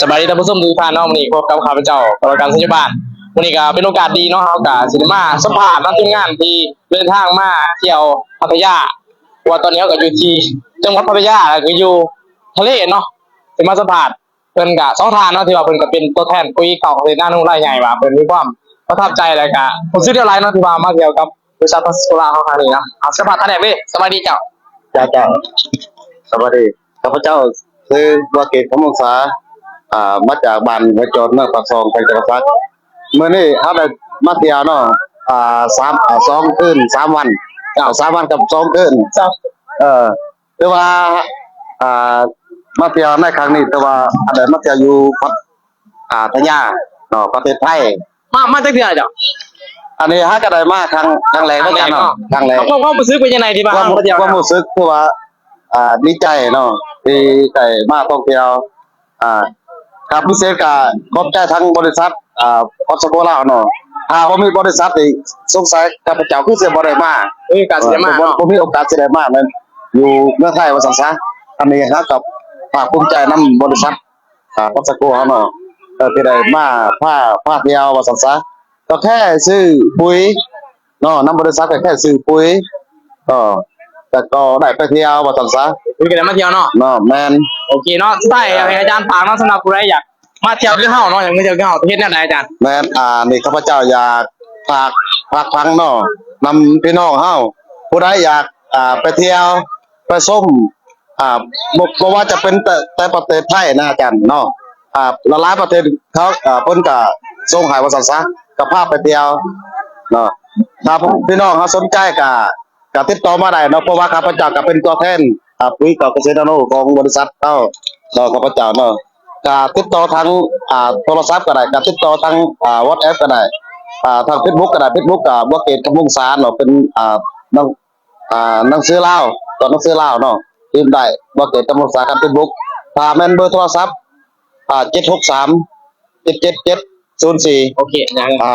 ສະບາຍດີທ່ານຜູ້ຊົມທຸກທ່ານເນາະ, ມື້ນີ້ພົບກັບຂ້າພະເຈົ້າ ກະລະການ ໄຊຍະບານ. ມື້ນີ້ກະເປັນໂອກາດດີເນາະ, ເຮົາກະຊິໄດ້ມາສຳພາດເນາະ ທີມງານທີ່ເດີນທາງມາທ່ຽວພັດທະຍາ, ເພາະວ່າຕອນນີ້ເຮົາກະຢູ່ທີ່ຈັງຫວັດພັດທະຍາ ແລ້ວກະຢູ່ທະເລເນາະ. ຊິມາສຳພາດເພິ່ນກະສອງທ່ານເນາະ ທີ່ວ່າເພິ່ນກະເປັນຕົວແທນປຸ໋ຍເກົ່າຂອງເຂດນາໜູໄລໃຫຍ່ ວ່າເພິ່ນມີຄວາມປະທັບໃຈ ແລ້ວກະຮູ້ສຶກແນວໃດເນາະ ທີ່ວ່າມາທ່ຽວກັບ ບໍລິສັດພັດສະໂກລາວເຮົາຄັ້ງນີ້ນະ. ເອົາ ສຳພາດທ່ານແລກເລີຍ. ສະບາຍດີເຈົ້າ. ເຈົ້າ ເຈົ້າ ສະບາຍດີ. ຂ້າພະເຈົ້າຊື່ ວາເກດ ຄຳວົງສາ, ອ່າ ມາຈາກບ້ານຫ້ວຍໂຈນ ເມືອງປາກຊ່ອງ ແຂວງຈຳປາສັກ. ມື້ນີ້ເຮົາໄດ້ມາທ່ຽວເນາະ ອ່າ ສາມ ອ່າ ສອງຄືນສາມວັນ, ເຈົ້າ ສາມວັນກັບສອງຄືນ. ເຈົ້າ ເອີ ຖືວ່າ ອ່າ ມາທ່ຽວໃນຄັ້ງນີ້ ແຕ່ວ່າໄດ້ມາທ່ຽວຢູ່ພັດ ອ່າ ທະຍາເນາະ ປະເທດໄທ. ມາ ມາຈັກເທື່ອແລ້ວເຈົ້າ? ອັນນີ້ເຮົາກະໄດ້ມາຄັ້ງ ຄັ້ງແລກເນາະ ຄັ້ງແລກ. ຄວາມ ຄວາມຮູ້ສຶກເປັນຈັ່ງໃດທີ່ວ່າເຮົາມາທ່ຽວ? ຄວາມຮູ້ສຶກຄືວ່າ ອ່າ ດີໃຈເນາະ ທີ່ໄດ້ມາທ່ອງທ່ຽວ. ອ່າ ກະພິເສດກະຂອບໃຈທາງບໍລິສັດ ອ່າ ພັດສະໂກລາວເນາະ. ຖ້າບໍ່ມີບໍລິສັດນີ້ ສົງໄສຂ້າພະເຈົ້າຄືຊິບໍ່ໄດ້ມາ. ເອີ ກະຊິໄດ້ມາເນາະ ບໍ່ ບໍ່ມີໂອກາດຊິໄດ້ມາແມ່ນ ຢູ່ເມືອງໄທວ່າຊັ້ນຊະ. ອັນນີ້ເຮົາກະພາກພູມໃຈນຳບໍລິສັດ ອ່າ ພັດສະໂກເຮົາເນາະ ເອີ ທີ່ໄດ້ມາພາ ພາທ່ຽວວ່າຊັ້ນຊະ. ກະແຄ່ຊື້ປຸ໋ຍເນາະ ນຳບໍລິສັດກະແຄ່ຊື້ປຸ໋ຍ ເອີ ແລ້ວກະໄດ້ໄປທ່ຽວວ່າຊັ້ນຊະ. ເພິ່ນກະໄດ້ມາທ່ຽວເນາະ. ເນາະ ແມ່ນ. ໂອເຄເນາະ, ສຸດທ້າຍຢາກໃຫ້ອາຈານຝາກເນາະ ສຳລັບຜູ້ໃດຢາກມາທ່ຽວຄືເຮົາເນາະ ຢາກມາທ່ຽວຄືເຮົາ ເຮັດແນວໃດອາຈານ? ແມ່ນ. ອ່າ ນີ້ຂ້າພະເຈົ້າຢາກຝາກ ຝາກຝັງເນາະ ນຳພີ່ນ້ອງເຮົາ ຜູ້ໃດຢາກ ອ່າ ໄປທ່ຽວ ໄປຊົມ ອ່າ ບໍ່ ບໍ່ວ່າຈະເປັນແຕ່ ແຕ່ປະເທດໄທນະອາຈານເນາະ, ອ່າ ຫຼາຍໆປະເທດເຂົາ ອ່າ ເພິ່ນກະສົ່ງໃຫ້ວ່າຊັ້ນຊະ ກະພາໄປທ່ຽວເນາະ. ຖ້າພີ່ນ້ອງເຮົາສົນໃຈກະ ກະຕິດຕໍ່ມາໄດ້ເນາະ ເພາະວ່າຂ້າພະເຈົ້າກະເປັນຕົວແທນ ອ່າ ປຸ໋ຍເກົ່າກະເສດນາໂນຂອງບໍລິສັດເຮົາເນາະ ຂ້າພະເຈົ້າເນາະ. ກະຕິດຕໍ່ທາງ ອ່າ ໂທລະສັບກະໄດ້ ກະຕິດຕໍ່ທາງ ອ່າ ວັອດແອັບກະໄດ້ ອ່າ ທາງເຟສບຸກກະໄດ້. ເຟສບຸກກະ ບົວເກດ ຄຳວົງສາເນາະ ເປັນ ອ່າ ໜັງ ອ່າ ໜັງສືລາວ ຕອນໜັງສືລາວເນາະ ພິມໄດ້ ບໍ່ເກີດກຳນົດສາຂານເຟສບຸກ. ຖ້າແມ່ນເບີໂທລະສັບ ອ່າ ເຈັດຫົກສາມ ເຈັດເຈັດເຈັດ ສູນສີ່. ໂອເຄ ອ່າ